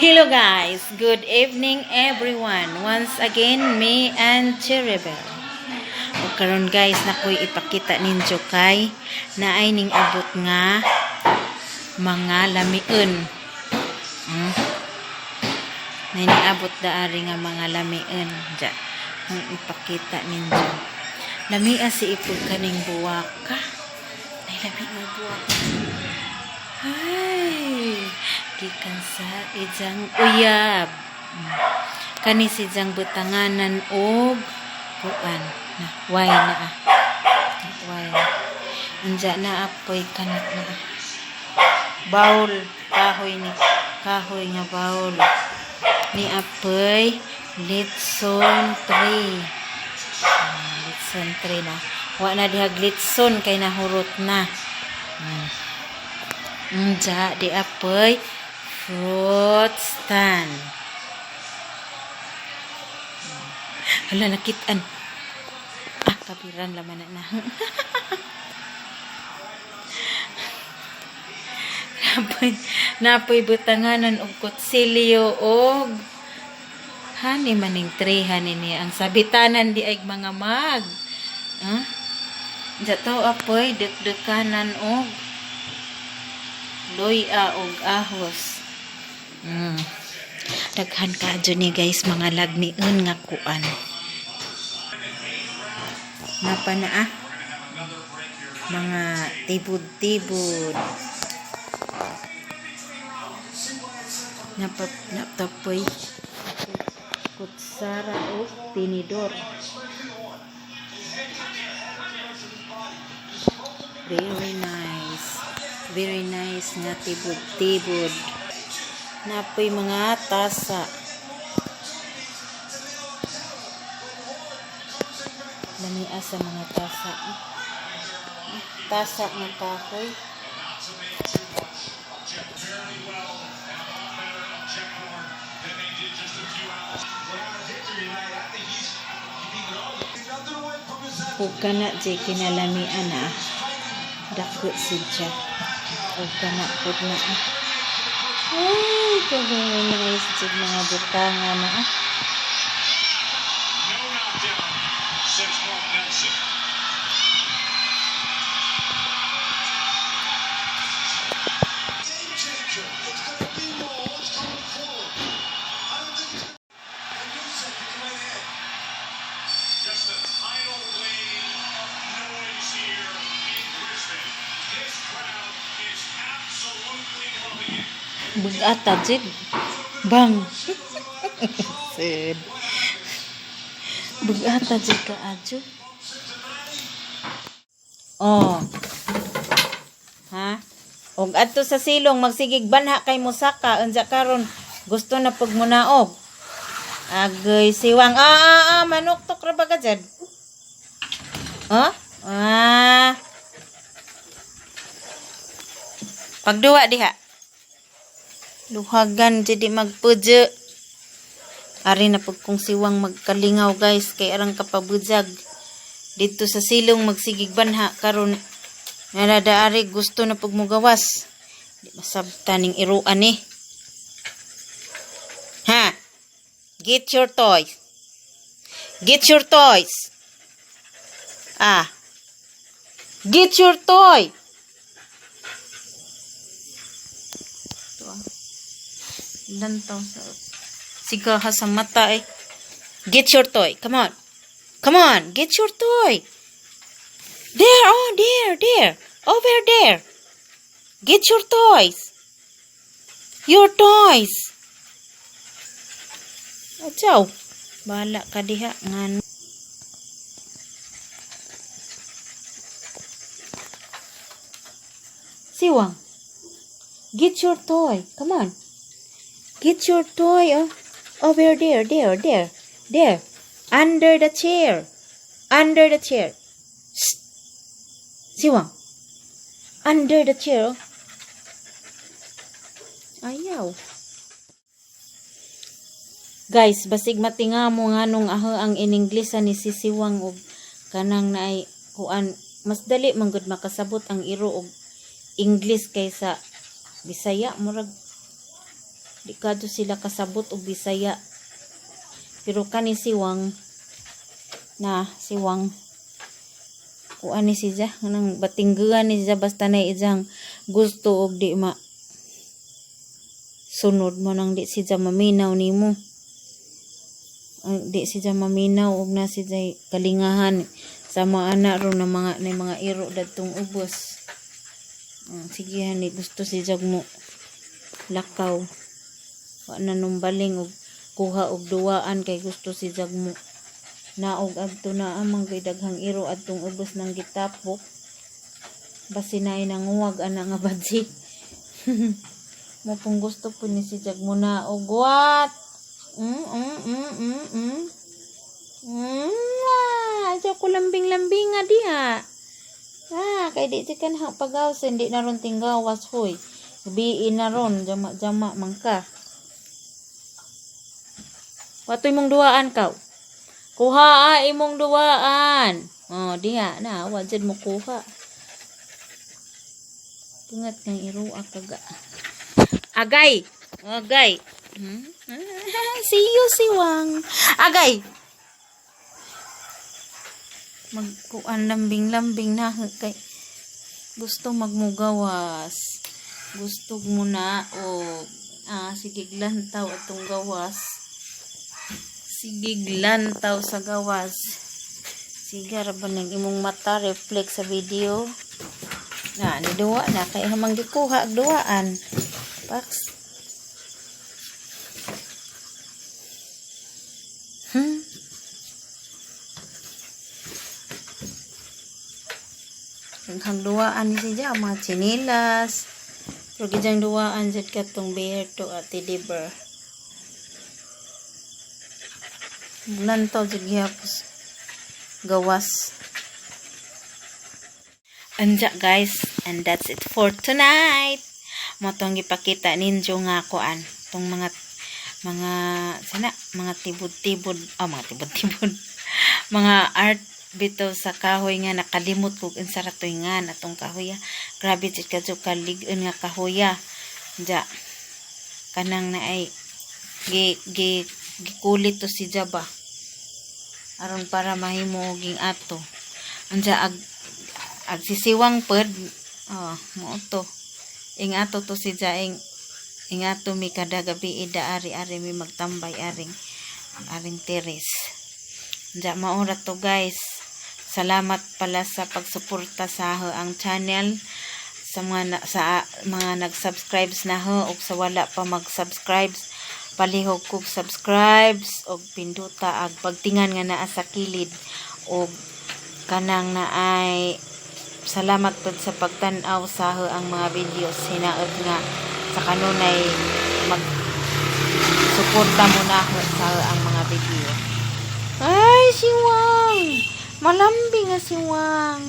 Hello guys, good evening everyone. Once again, me and Cheribel. O karon guys, nakoy ipakita ninyo kay naay ning abot nga mga lamion. Naay ning abot daari nga mga lamion. Ja, ang ipakita ninyo. Lamia si ipod kaning buwaka. Nay lami nga buwaka. Ay, gikan sa ijang uyab. Kani si ijang butanganan og kuan na wine na ah. Wine. Unja na apoy kanat na ah. Bowl, kahoy ni kahoy nga bowl. Ni apoy litson tree. Ah, litson tree na. Wa na dihag litson kay nahurot na. Unja di apoy fruit stand. Hala, nakitaan. Ah, kapiran laman na na. Napoy butanganan og kutsilyo og hani maning tray hani ni ang sabitanan di ay mga mag. Ha? Jato apoy dukdukanan og loy-a og ahos. Daghan ka ni guys mga lagmiun nga kuan. Napa na ah. Mga tibod-tibod. Napa natapoy kutsara o tinidor. Very nice. Very nice nga tibod-tibod. Napoy mga tasa. Lamia sa mga tasa. Tasa nga kahoy. Ug kana jay kinalamian ah. Dako siya. Ug kana pud na ah. Ay, very nice jud mga butanga na ah. No knockdown since Mark Nelson. Just a tidal wave of noise here in Brisbane. This crowd is absolutely loving it. Bugata jud. Bang. Sud. Bugata jud ka adyo. Oh. Ha? Og adto sa silong magsigig banha kay musaka unsa karon gusto na pug munaog. Agoy siwang ah ah ah manuktok ra ba ka dyan? Oh? Ah. Pagduwa diha. Luhagan jadi magpudyo. Ari na pug kong siwang magkalingaw guys kay arang kapabujag. Dito sa silong magsigig banha karon narada ari gusto na pug mugawas. Di masabta ning iruan eh. Ha? Get your toys. Get your toys. Ah. Get your toy. Ito ah. Lantaw sa sigaha sa mata eh. Get your toy. Come on. Come on. Get your toy. There. Oh, there. There. Over there. Get your toys. Your toys. Ajaw. Bahala ka diha. Ngan. Siwang. Get your toy. Come on. Get your toy. Oh. Over there, there, there. There. Under the chair. Under the chair. Shh. Siwang. Under the chair. Oh. Ayaw. Guys, basig matinga mo nga nung aho ang ininglisa ni Sisiwang og kanang naay kuan mas dali man gud makasabot ang iro og English kaysa Bisaya murag Di kadto sila kasabot og Bisaya. Pero kani siwang na siwang kuan ni siya, nang batingguan ni siya, basta na ijang gusto og di ma sunod mo nang di siya maminaw nimo. Ang di siya maminaw og na siya kalingahan sa mga anak ron na mga iro dadtong ubos. Sige hani gusto siya mo lakaw. Wa na numbaling og kuha og duwaan kay gusto si jag mo naog adto na amang kay daghang iro adtong ubos nang gitapok. Basi naay nanguwag ana nga badzi. Mo pong gusto po ni si Jag mo naog what? Ah, ayaw ko lambing-lambing nga diha. Ah, kay di si kanang pagawas, hindi na ron tinggawas, hoy. Gabiin na ron, jama-jama man ka. Watoy mong duwaan kaw. Kuha ah, imong duwaan. Oh, diha na, wa jud mo kuha. Tungat kang irua kaga. Agay. Agay. See you, siwang. Agay. Magkuan lambing-lambing na kay gusto magmugawas. Gusto mo na o sige lantaw atong gawas. Sige lantaw sa gawas. Sige ra ba ning imong mata reflect sa video? Na ni duwa na kay hamang gikuha ag duwaan. Pax. Daghang duwaan ni siya mga tsinilas. Pero gijang duwaan jud katong bear to at teddy bear. Lantaw jud gihapos gawas. Anja guys, and that's it for tonight. Mo tong gipakita ninyo nga kuan tong mga sana mga tibod-tibod, mga tibod-tibod, mga art bitaw sa kahoy nga nakalimot kog unsa ra toy nga natong kahoy. Grabe jud kadto kalig-on nga kahoy. Ja kanang naay gi gi gikulit to si Jaba aron para mahimo oging ato. Anja ag sisiwang pod, oh, mo to ing ato to si Jaing ing ato mi kada gabi ida ari-ari mi magtambay aring terrace. Anja maura to guys. Salamat pala sa pagsuporta sa ang channel, sa mga na, sa mga nag-subscribes na ho ug sa wala pa mag-subscribes, palihog kog subscribes og pinduta ag pagtingan nga naa sa kilid og kanang naay. Salamat pod sa pagtan-aw sa ang mga videos. Hinaot nga sa kanunay mag suporta mo na ho sa ang mga video. Ay, siwang! Malambing nga siwang.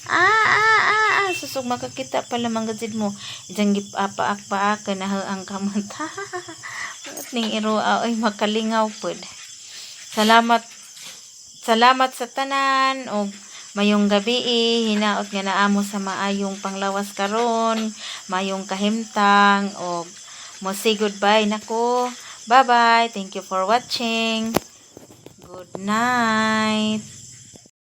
Ah. Susog makakita pala mga mo. Ijang gipapaak-paak na ho ang kamot. At ning iro ay makalingaw pod. Salamat. Salamat sa tanan og mayong gabi. Hinaot nga naamo sa maayong panglawas karon, mayong kahimtang og mo say goodbye nako. Bye bye. Thank you for watching. Good night.